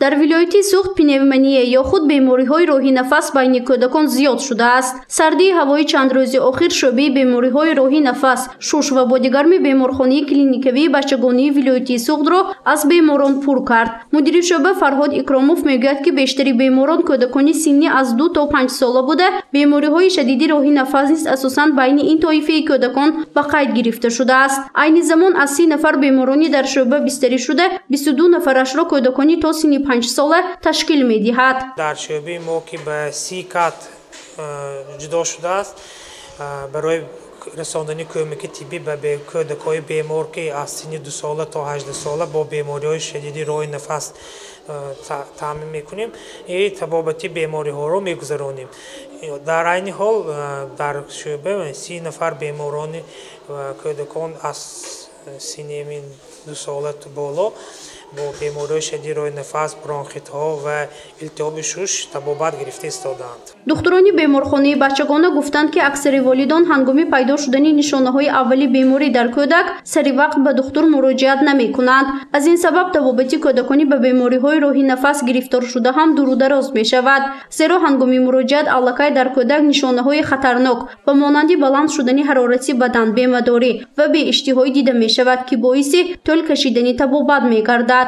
Дар вилояти Суғд пневмония ё худ бемориҳои роҳи нафас байни кӯдакон зиёд шудааст. Сардии ҳавои чанд рӯзи охир шӯъбаи бемориҳои роҳи нафас, шуш ва бодигарми беморхонаи клиникавии бачагонии вилояти Суғдро аз беморон пур кард. Мудири шӯъба Фарҳод Икромов мегӯяд, ки бештари беморон кӯдакони синни аз 2 то 5 сола буда, бемориҳои шадиди роҳи нафас низ асосан байни ин тоифаи кӯдакон ба қайд гирифта шудааст. Айни замон аз 30 нафар беморони дар шӯъба бистарӣ шуда, 22 нафарашро кӯдакони то синни 5 сола ташкил медиҳад. Дар шӯъбаи мо, ки ба 30 кат ҷудо шудааст, барои расондани кӯмаки тиббӣ ба кӯдакҳои бемор, ки аз синни 2 сола то 18 сола бо бемориҳои шадиди роҳи нафас таъмин мекунем и табобати бемориҳоро мегузаронем. Дар айни ҳол дар шӯъба 30 нафар беморони кӯдакон аз синни 2 сола боло бо бемориҳои шадиди роҳи нафас, бронхитҳо ва илтиҳоби шуш табобат гирифта истодаанд. Духтурони беморхонаи бачагона гуфтанд, ки аксари волидон ҳангоми пайдо шудани нишонаҳои аввали беморӣ дар кӯдак сари вақт ба духтур муроҷиат намекунанд. Аз ин сабаб табобати кӯдакони ба бемориҳои роҳи нафас гирифтор шуда ҳам дуру дароз мешавад. Зеро ҳангоми муроҷиат аллакай дар кӯдак нишонаҳои хатарнок ба монанди баланд шудани ҳарорати бадан, бемадорӣ ва беиштиҳоӣ дида мешавад, ки боиси тӯл кашидани табобат мегардад.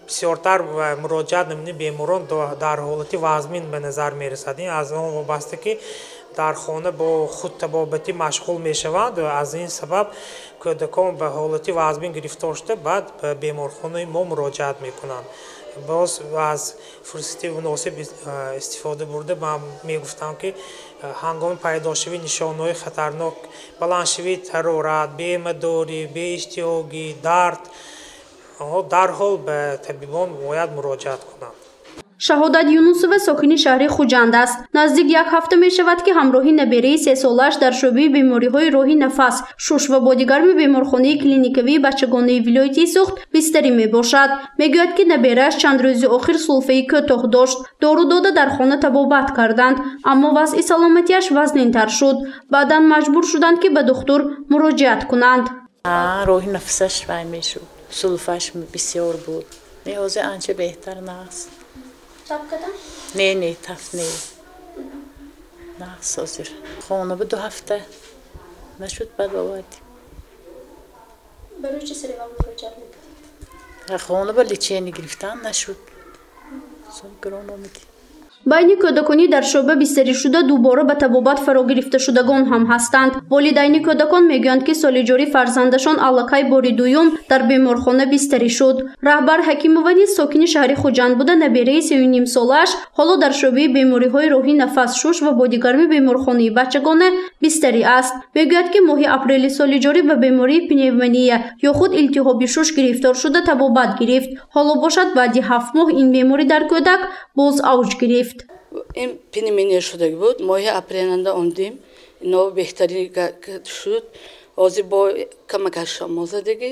Бисёртар муроҷиат намудани беморон дар ҳолати вазмин ба назар мерасад. Ин аз он вобаста, ки дар хона бо худтабобатӣ машғул мешаванд. Аз ин сабаб кӯдакон ба ҳолати вазмин гирифтор шуда, баъд ба беморхонаи мо муроҷиат мекунанд. Боз аз фурсати муносиб истифода бурда ман мегуфтам, ки ҳангоми пайдошавии нишонаҳои хатарнок, баландшавии ҳарорат, бемадорӣ, беиштиҳогӣ, дард, онҳо дарҳол ба табибон бояд муроҷиат кунанд. Шаҳодат Юнусова сокини шаҳри Хуҷанд аст. Наздик як ҳафта мешавад, ки ҳамроҳи набераи 3-солааш дар шӯъбаи бемориҳои роҳи нафас, шуш ва бодигарми беморхонаи клиникавии бачагонаи вилояти Суғд бистарӣ мебошад. Мегӯяд, ки наберааш чанд рӯзи охир сулфаи кӯтоҳ дошт. Дору дода дар хона табобат карданд, аммо вазъи саломатиаш вазнинтар шуд. Баъдан маҷбур шуданд, ки ба духтур муроҷиат кунанд. Роҳи нафасаш вай мешуд, сулфааш бисёр буд. Не, ҳозир анча беҳтар наст. Таф кардам? Не, не, таф не. Наст ҳозир. Хона буд 2 ҳафта. Нашуд, баъд овардем. Барои чӣ сари вақт муроҷиат накардед? Хона ба лечение гирифтан нашуд. Сон гирон омадем. Байни кӯдаконӣ дар шӯъба бистарӣ шуда дубора ба табобат фаро гирифташудагон ҳам ҳастанд. Волидайни кӯдакон мегӯянд, ки соли ҷорӣ фарзандашон аллакай бори дуюм дар беморхона бистарӣ шуд. Раҳбар Ҳакимова низ сокини шаҳри Хуҷанд буда, набераи 3,5 солааш ҳоло дар шӯъбаи бемориҳои роҳи нафас, шуш ва бодигарми беморхонаи бачагона бистарӣ аст. Мегӯяд, ки моҳи апрели соли ҷорӣ ба бемории пневмония ё худ илтиҳоби шуш гирифтор шуда табобат гирифт. Ҳоло бошад, баъди 7 моҳ ин беморӣ дар кӯдак боз авҷ гирифт. Ин пневмония шудаги буд. Моҳи апреланда омдем, ино беҳтарӣ шуд. Ҳозир бо камакаш шамозадагӣ.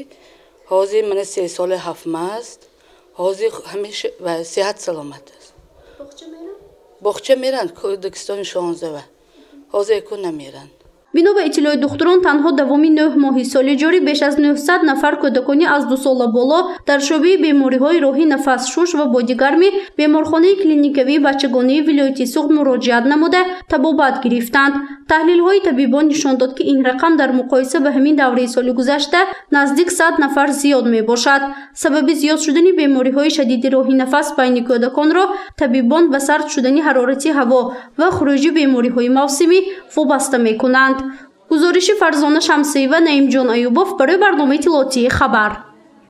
Ҳозир мана 3 соли 7 моҳ аст. Ҳозир ҳамеша сиҳат саломат аст. Боғча меранд, кӯдакистони 16. Ҳозир яку намеранд. Бино ба иттилои духтурон, танҳо давоми 9 моҳи соли ҷорӣ беш аз 900 нафар кӯдакони аз 2 сола боло дар шӯъбаи бемориҳои роҳи нафас, шуш ва бодигарми беморхонаи клиникавии бачагонаи вилояти Суғд муроҷиат намуда табобат гирифтанд. Таҳлилҳои табибон нишон дод, ки ин рақам дар муқоиса ба ҳамин давраи соли гузашта наздик 100 нафар зиёд мебошад. Сабаби зиёд шудани бемориҳои шадиди роҳи нафас байни кӯдаконро табибон ба сард шудани ҳарорати ҳаво ва хуруҷи бемориҳои мавсимӣ вобаста мекунанд. Гузориши Фарзона Шамсиева, Наимҷон Аюбов барои барномаи иттилоотии «Хабар».